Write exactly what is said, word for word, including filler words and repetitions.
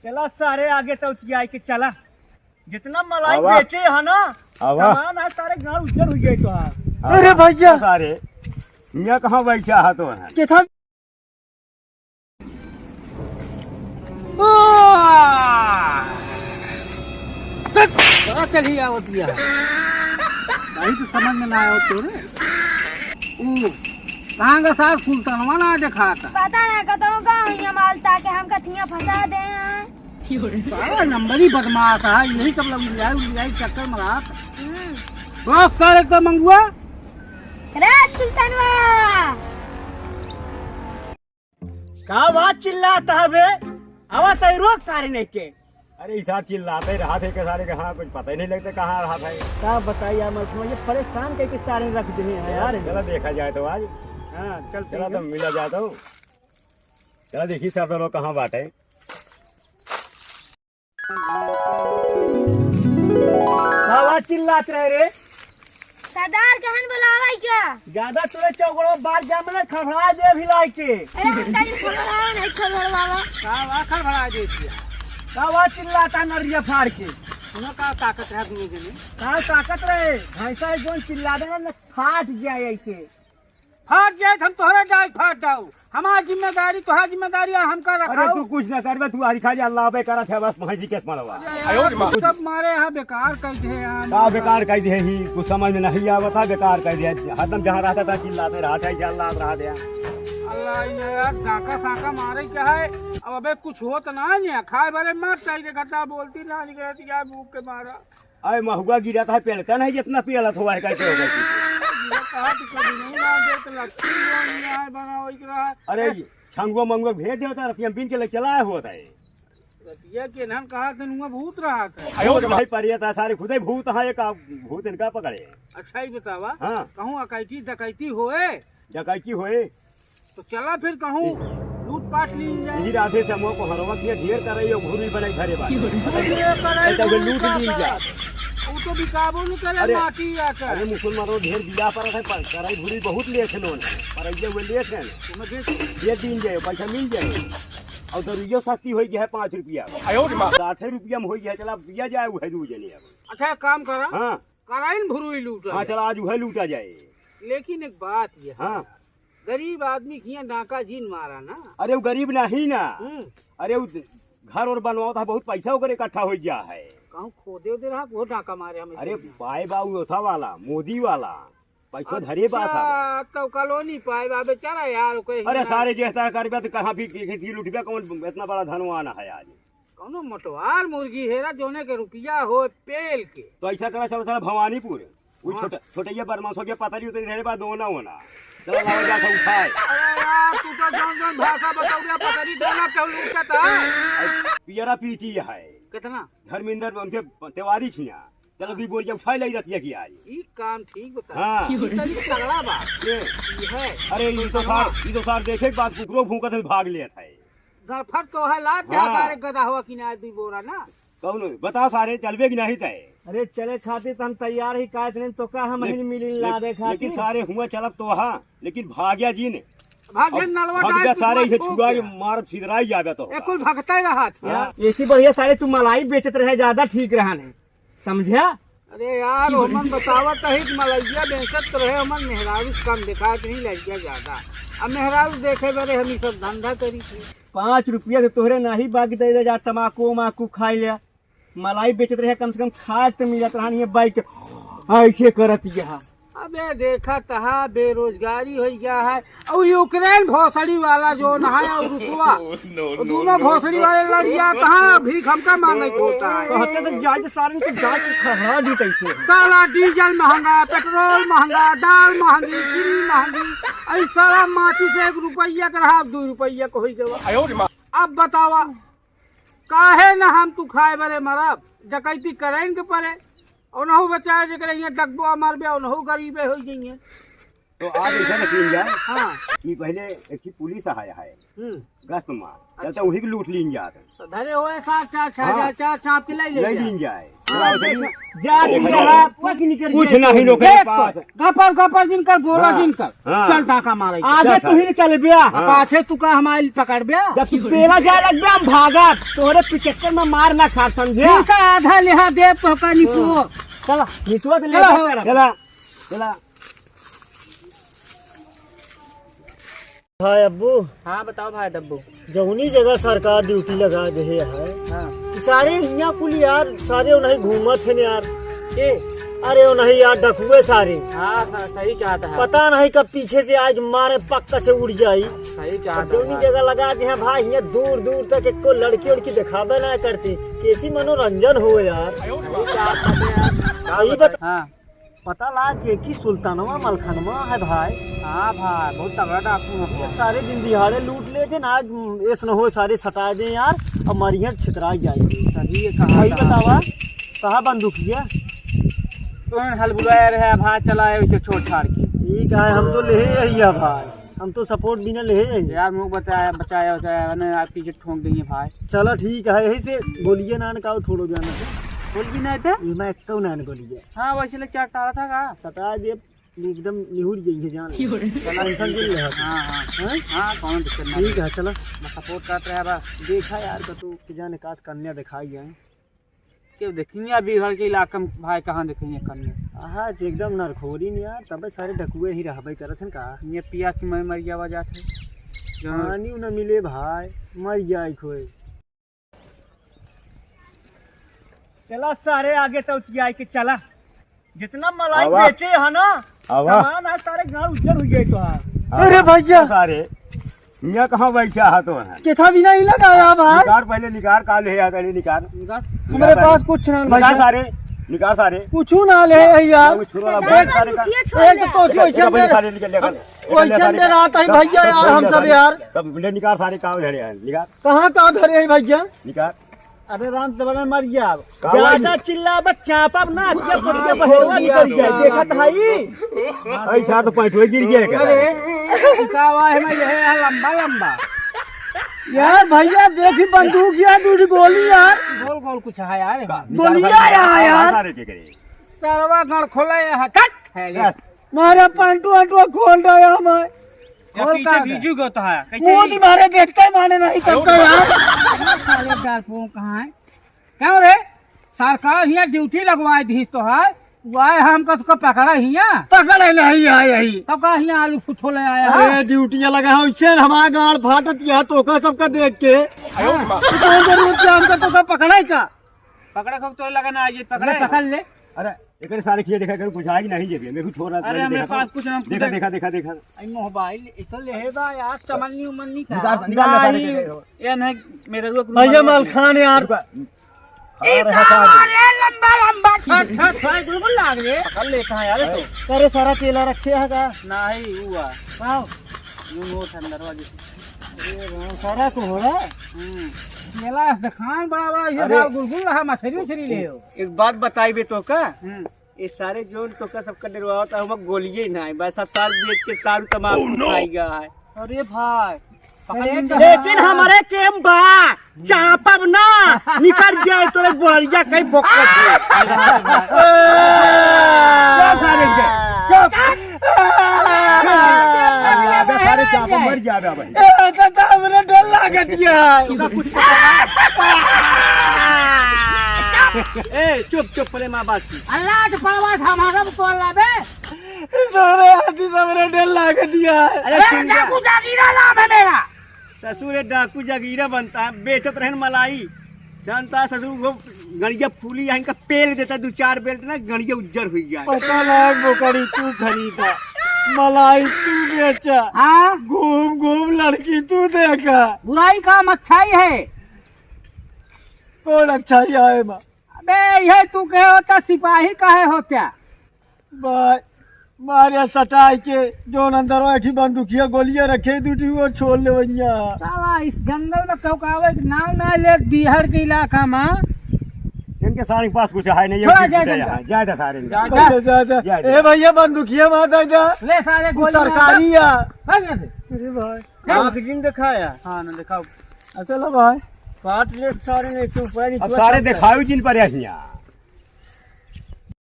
चला सारे आगे तो उतियाई के चला। जितना मलाई आवा। बेचे है ना, आवा। कमान है सारे गाँव उज्जर हुई जाए तो है। आवा। अरे भैया। सारे, हियाँ कहाँ बैठा है तो है? के था? आ! बड़ा चढ़ी आवत बिया। भाई तो समझ में ना आवत तोरे। ऊ, कहाँ का सार सुल्तानवा ना देखाता। पता ना कतहूँ का हुई मालता के हम कथिया फंसा दे हैं। सारा नंबर ही बदमाश है, यही सब लोग उलियाई, उलियाई चक्कर में रहा। हम्म। बस सारे तो मंगुआ। रे सुल्तानवा। का बात चिल्लाता है बे? आवा तई रोक सारे नहीं के। अरे, ई सार चिल्लाते रहा थे के सारे के, हाँ, कुछ पता ही नहीं लगता कहाँ रहा था ये। का बताई यार, मैं ये परेशान करके सारे रख दे हैं यार। चला देखा जाए तो आज। हाँ, चलते चला हैं। तो मिला जाए तो। चला देखी सार तो लोग कहाँ बाटे। का बात चिल्लात रहे रे? सरदार कहन बुलावा क्या? ज्यादा तोरे चौगड़ो बात जा मने खड़खड़ा दे भी लाई के। ए, हम कहीं खड़खड़ा नहीं, खड़खड़ा बाबा। का वा खड़खड़ा दे दिया? का वा चिल्लाता नरिया फाड़ के? सुनो का ताकत है दुनिया में? का ताकत रहे? भैंसा जोन चिल्ला देना न फाट जाए ऐसे। फाट जाए हम तोहरे जाए फाट जाऊ। हमार जिम्मेदारी, तोहार जिम्मेदारी, आ हमका अरे रखाऊ। तू कुछ ना करबे, तू हरी खाली अल्लाह पे करत है बस, भैंसी के मरवा। अरे यार, तू सब मारे यहाँ बेकार कर दे यार। का बेकार कर दे ही, कुछ समझ में नहीं आवत है, बेकार कर दे। हरदम जहाँ रहता था चिल्लाते रहा था, चिल्लात रहा था। अल्लाह, ये यार, झांका साका मारे क्या है? अब अबे कुछ होत ना है, खाए वाले मर चाहिए, घटा बोलती ना निकलती यार, भूख के मारा। अरे महुआ गिरा था, पेलका नहीं जितना पियलत हुआ है, कैसे हो गई? ये कहा तो कभी नहीं ना दे, तो लगती ही नहीं आए बना वही रहा। अरे, ये छंगुआ मंगुआ भेज देता, रतिया में बीन के ले चलाए होता है। रतिया के नहन कहा था, नुआ भूत रहा था। भूत भाई पड़िया था, सारे खुदे भूत हैं, एक भूत इनका पकड़े। अच्छा ही बतावा, हाँ। कहूँ अकैती डकैती होए? डकैती होए? तो चला फिर कहूँ लूट पाट ली जाए। यही राधे से हमको हरवत ये ढेर करे, ये घुरी बने घरे बाटे। ये करे, ऐसा कोई लूट ली जाए। वो तो बिकाबो नहीं करे, अरे, माटी आटा। अरे मुसलमानों ढेर बिया पर है, पर कराई घुरी बहुत लेत है लोन, पर ये वो लेत है। तो मैं बेच ये दिन जाए, पैसा मिल जाए। और दरुइयो सस्ती होई गया है पाँच रुपया। आयो रे माँ। साठे रुपया में होई गया, चला पिया जाए, वो है दू जने अब। अच्छा, एक काम करा। हाँ। कराइन भुरुई लूटा हाँ, जाए। चला आज वो है लूटा जाए। लेकिन एक बात ये है। हाँ। गरीब आदमी के हियाँ डाका जिन मारा ना। अरे, वो गरीब नहीं ना। हम्म। अरे, वो घर और बनवावत है, बहुत पैसा ओकर इकट्ठा हो गया है। कहूँ खोदे ओदे रहा, वो डाका मारे हमें अरे, देना। पाए बा, वो ओथा वाला, मोदी वाला, पैसा हाँ, धरे बा साहब। तो कॉलोनी पाए बा, बेचारा यार, ओकरे अरे, हियाँ सारे जे तरह करबे तो कहाँ भी किसी लुटबे, कौन इतना बड़ा धनवान है आज? कौनो मोटवार मुर्गी हेरा, जोने के रुपया हो पेल के। तो ऐसा करा, चलो, चलो भवानीपुर। वो हाँ। छोटा, छोटैया बदमाश हो गया, पतरी उतरी रहे बा, दोना होना। चलो, लाओ जा, सब उठाए। अरे यार, तू तो जौन जौन भाषा बतौबे, पतरी दोना केहू लूटत है। पियरा पीटी है। कितना? धर्मेंद्र उनके तेवारी खिया। चलो, हाँ। दुई बोरिया उठाए लाई रतिया की आई। ई काम ठीक बता। हाँ। ई तनी तगड़ा बा। ये। ई है। अरे, ई तो सार, ई तो सार देखे के बाद कुकरो भूंकत है, भाग लेत है। गड़फट तो है, लात दे हाँ। सारे गदहवा किनारे दुई बोरा ना। कौन? बता सारे, चलबे कि नहीं तय? अरे चले खातिर तो हम तैयार ही, काहे इतने तो का हम ले-, ही मिली ले-, ला दे खातिर। लेकिन सारे हुआ चलब तो हाँ, लेकिन भाग्या जी ने। भाग्या अब नलवा भग डाल जा सारे, कुछ ये मत छुआ के ठोक मार छिदराई जाबे तो। ए, कुल भगते रहा था। हाँ। ऐसी बढ़िया सारे तू मलाई बेचत रहे, ज्यादा ठीक रहा नहीं, समझा? अरे यार, ओमन बतावत ही कि मलैया बेचत रहे, ओमन मेहरारू कम देखात नहीं, लड़किया ज्यादा। अब मेहरारू देखे बरे हम ई सब धंधा करी थी। पाँच रुपया तो तोहरे नाही बाकी दे दे जा, तमाकू उमाकू खाई ले। मलाई बेचत रहे, कम से कम खाए तो मिलत रहा, नहीं बैठ के ऐसे करत यह। अबे देखा तहा बेरोजगारी हो गया है, और यूक्रेन भोसड़ी वाला जो ना है और रुसवा, वो दोनों भोसड़ी वाले लड़िया तहा भीख हमका मांगे होता है। कहते तो जाए सारन के जाए के खड़ा दी कैसे। साला डीजल महंगा, पेट्रोल महंगा, दाल महंगी, चीनी महंगी, ऐ साला माचिस एक रुपया के रहा, दो रुपया के होई गवा। अब बतावा, काहे न हम तू खाए बरे मरब, डकैती करेन के परे। ओनहु बेचारे जेकरे हियाँ डकबो आ मरबे, ओनहु गरीबे होई जइहें। तो आप ऐसा न कीन जाए हाँ। कि पहले एक ठे पुलिस आया है, हम्म। गश्त मार, चलते वही के लूट लीन जात। तो धरे हुए सात चार छह हाँ। हजार, चार छाप के ले ले ले जाए। लीन जाए। हाँ, चला, चला। जा, जा, जा, जा, कुछ नहीं कर कुछ जाए। नहीं लोग के देख, पास। गपर, गपर जिन कर, बोला हाँ। जिन कर। हाँ। चल, टाका मारे। आगे चल, तू ही चल बे। हाँ। पाछे तू का हमारे पकड़ बे। जब तू पेला जाए लग बे, हम भागब। तोहरे पिचक्कर में मार ना खा, समझे? तू का आधा लिहा देब तो का निपुओ। चला, निपुआ से ले चला, जा हो। कर। चला, चला। भाई अब्बू। हाँ, बताओ भाई डब्बू। जौनी जगह सरकार ड्यूटी लगा दे है, हाँ। सारे हियाँ कुल यार, सारे उन्हीं घूमत हैं यार। के? अरे उन्हीं यार, डकुए सारे। हाँ, स-, सही कहा था। पता नहीं कब पीछे से आज मारे पक्का से उड़ जाई। सही कहा अब था जौनी भाई। जगह लगा दे हैं भाई, हियाँ दूर दूर तक एको लड़की उड़की दिखावे ना करती। कैसी मनोरंजन हो यार। सही कहा था यार। यही बता। हाँ। पता लाग के कि सुल्तानवा मलखनवा है भाई। हाँ भाई, बहुत तगड़ा डाकू है ये भाई। सारे दिन दिहाड़े लूट लेते ना, आज ऐस न हो सारे सटा दे यार, अब मरियन छितरा जाएंगे। सही है, कहाँ भाई कहाँ? बतावा, कहाँ बंदूकिया? तो हल बुलाया रहे भाई, चला है उसे छोड़ छाड़ के। ठीक है, हम तो ले ही है भाई। हम तो सपोर्ट बिना ले ही। यार, मुँह बचाया, बचाया, बचाया, वरना आप पीछे ठोंक देंगे भाई। चला ठीक है, यही से बोलिए नान का थोड़ो जाना से। बोल भी नहीं थे? ये मैं एक तो नान बोलिए। हाँ, वैसे ले चार टाला था का? सटा दे, एकदम निहुर जाइए जान। क्यों रे? चला, टेंशन क्यों ले? हाँ, हाँ। हैं? हाँ, कौन दिक्कत ना ठीक है। है, चला। मैं सपोर्ट करत रहे बा। देखा यार, का तू जाने का कन्या दिखाई है। केहू देखिए अभी घर के इलाका में भाई कहाँ देखेंगे कन्या? हाँ, तो एकदम नरखोरी नहीं यार, तबे सारे डकुए ही रहबे करत हन का? ये पिया की मैं मर गया जात है। जहाँ पानी न मिले भाई, मर जाए कोई। चला सारे आगे तो उठ के चला। जितना मलाई आवा। बेचे है ना, आवा। कमान है सारे गाँव उज्जर हो गए तो है। अरे भैया। सारे, यहाँ कहाँ बैठा है तो है? केथा भी नहीं लगाया भाई। निकार पहले निकार, का ले आता नहीं निकार। निकार। हमारे निकार पास कुछ ना निकार भाई। सारे, निकार सारे। कुछ ना ले है यार। वो छुरा वाला एक, बहुत सारे का। एक तो एक, एक वैसे बजे सारे निकल ले, निकल ले, वैसे निकल ले सारे। दे रहा था तब, भैया तब यार, हम सब निकल यार। तब ले निकार सारे, का झड़े हैं, निकार। कहाँ का धरे है भैया? निकार। अरे राम, जबरन मर गया। का ज्यादा भाई? चिल्लाबा, चापब ना, आज के पट के बहेरवा निकल जाए। देखत हई? ऐसा तो पैंटवा गिर गया क्या? अरे, का हुआ है, मैं ये है लंबा, लंबा। यार भैया, देखी बंदूक यार, दूसरी गोली यार। गोल, गोल कुछ है यार। गोलियां यार, यार। सारे के करे। सरवा गण खोले है, कट है ये। बस। मारे पैंटू वैंटू खोल रहा है हमारे। या खोल पीछे काट। बीजू गो तो है, कैसे वो ही? तुम्हारे देखते माने नहीं तब का यार। साले डारपुओ कहाँ है? क्यों रे? सरकार हियाँ ड्यूटी लगवाए दी तो है, वो आए हमको उसको पकड़ा हियाँ। पकड़े नहीं आए यही। तो का हियाँ आलू फुछो ले आया है? अरे ड्यूटी लगा है, उसे हमारा गाड़ फाटत गया तो का सबका देख के। हाँ। तो कौन जरूरत है हमको तो का पकड़े का? पकड़े को तो लगा ना, आइए पकड़े। पकड़ ले। अरे एकरे सारे किए देखा कर बुझाई नहीं जेबे में भी छोड़ रहा अरे है, हमरे देखा पास तो। कुछ ना देखा, कुछ देखा, देखा, देखा। आई मोबाइल इतो ले हे बा यार, चमन्नी उमन्नी का। निकाल, निकाल ले सारे नहीं, के। ये नहीं, मेरे रुक, रुक, भैया रुक। माल खान यार। रुका। अरे हटा दे। अरे लंबा लंबा ठा, ठा, ठा, गुलगुल लाग रे। पकड़ लेता है यार तो। अरे सारा केला रखे है का? नहीं, हुआ। आओ। यूं नोट अंदर वाली। अरे राम, सारा को हो रहा है? हम्म। केला से खान बड़ा बड़ा, ये अरे। साल गुलगुल रहा, मछली उछली ले हो। एक बात बताई बे तो का? हम्म। ये सारे जोन तो का सबका डरवावत है, हम गोलिये ना है, बस सब साल बेच के सारू तमाम Oh, no! खाई गया है। अरे भाई, अरे लेकिन हमारे केम बा, चापब ना, निकल जाए तोरे बोहरिया कहीं बोकत है। क्या सारे के? क्या? अरे, सारे चापब मर जाबे भाई। ए, तो, तो हमरे डर लागत है। ए, चुप, चुप, पहले माँ बात की। अल्लाह के पावा था, भागम को अल्लाह बे। तोरे हाथी सबरे डर लागे दिया है। अरे ए, सुन जा। डाकू जागीरा नाम है मेरा। ससुर, ये डाकू जागीरा बनता है, बेचत रहन मलाई। जानता है ससुर, वो गड़िया फूली है, इनका पेल देता दो चार बेल्ट ना, गड़िया उज्जर हुई जाए। पता ना बोकरी तू खरीदा, मलाई तू बेचा। हाँ? घूम घूम लड़की तू देखा। बुराई काम अच्छाई है। कौन अच्छाई है बा? अबे, यह तू कहे होता, सिपाही काहे होता? बा-, मारे सटाई के, जोन अंदर बैठी बंदूकिया, गोलियां रखे, दूठी वो छोड़ ले भैया। साला, इस जंगल में क्यों का आवे, नाम ना ले, बिहार के इलाका में। इनके सारे के पास कुछ है नहीं, छोड़ा, एक चीज जाए, जाए, जाए। जाए दे सारे इनके। जा, जा। अच्छा, जा, जा। जाए दे। ए भैया, बंदूकिया मार दे जा। ले सारे कुछ गोली मार। सरकारी है। भाग यहाँ से। अरे भाई। जा। आँख जिन दिखाया। हाँ, ना दिखाओ। अच्छा लो भाई। काट ले सारे ने, तू ऊपर ही अब छुआ सारे सकता है। दिखाओ जिन पर यहाँ।